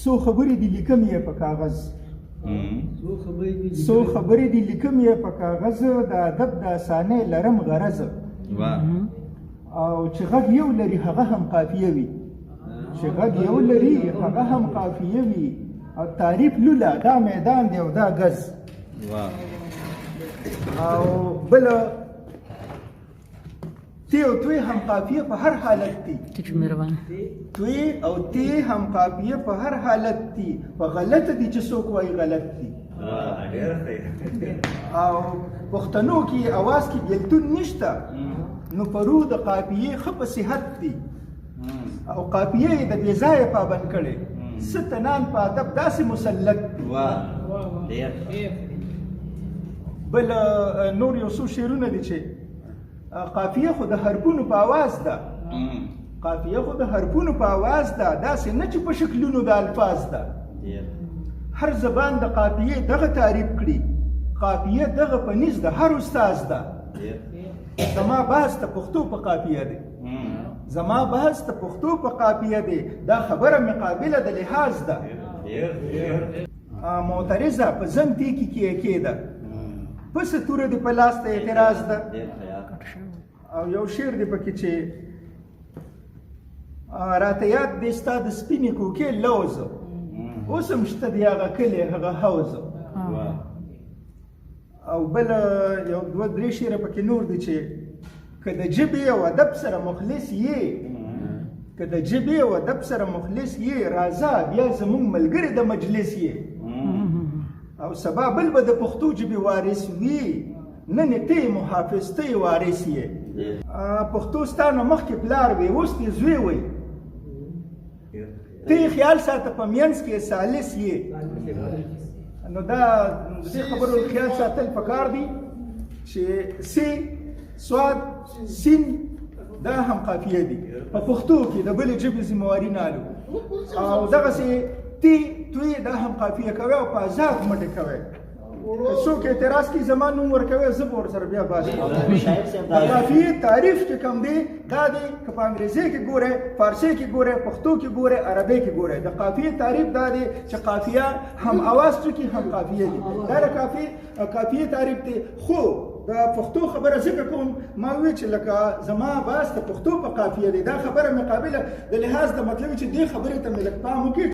څو خبرې دي لیکم یې په کاغذ، څو خبرې دي لیکم یې په کاغذ، د ادب د اسانۍ لرم غرض. او چې غږ یو لري هغه هم قافیه وي، چې غږ یو لري هغه هم قافیه وي. او تعریف لوله دا میدان دی او دا ګز. او بل تی او توی هم قافیه په هر حالت دي، توی او تی هم قافیه په هر حالت دي، په غلط دي چې څوک وایي غلط دي. او پښتنو کې اواز کې بیلتون نشته، نو پرو د قافیې ښه په صحت دي، او قافیه یې د بې ځایه پابند کړې، څه تنان په ادب داسې مسلط دي. بل نور یو څو شعرونه دي چې قافیه خو د حرفونو په اواز ده، قافیه خو د حرفونو په اواز ده، داسې نه چې په شکلونو د الفاظ ده. هر زبان د قافیې دغه تعریف کړي، قافیه دغه په نزد د هر استاد ده. زما بحث ته پښتو په قافیه دی، زما بحث ته پښتو په قافیه دی، دا خبره مې قابله د لحاظ ده. معترضه په زنګ تیکي کې کېده، پس توره دې په لاس ته اعتراض ده. او یو شعر دی پکې چې راته یاد دی ستا د سپینې کوکې لوز، اوس هم شته دی هغه کلی هغه حوض. او بل یو دوه درې شعره پکې نور دي چې که د ژبې او ادب سره مخلص یې، که د ژبې او ادب سره مخلص یې، راځه بیا زموږ ملګری د مجلس یې. او سبا بل به د پښتو ژبې وارث وي، نن یې ته محافظ ته یې وارث یې. پښتو ستا نه مخکې پلار وي، اوس دې زوی وي، ته یې خیال ساته په منځ کې ثالث یې. نو دا د دې خبرو خیال ساتل پکار دي چې سي سواد سین دا هم قافیه دي په پښتو کې، د بلې ژبې ذمهواري نه الو. او دغسې تی توی دا هم قافیه کوي او په ازاد مټې کوي. که څوک اعتراض کوي زما نوم ورکوي، زه به ورسره بیا بحث کوم. د قافیې تعریف چې کوم دی دا دی، که په انګریزي کې ګورئ، فارسي کې ګورئ، پښتو کې ګورئ، عربي کې ګورئ، د قافیې تعریف دا دی چې قافیه هم اواز ټکي هم قافیه دي. دا د قافیې تعریف دی. خو د پښتو خبره ځکه کوم، ما وویل چې لکه زما بحث د پښتو په قافیه دی، دا خبره مې قابله د لحاظ د مطلب چې دې خبرې ته مې لږ پام وکړي.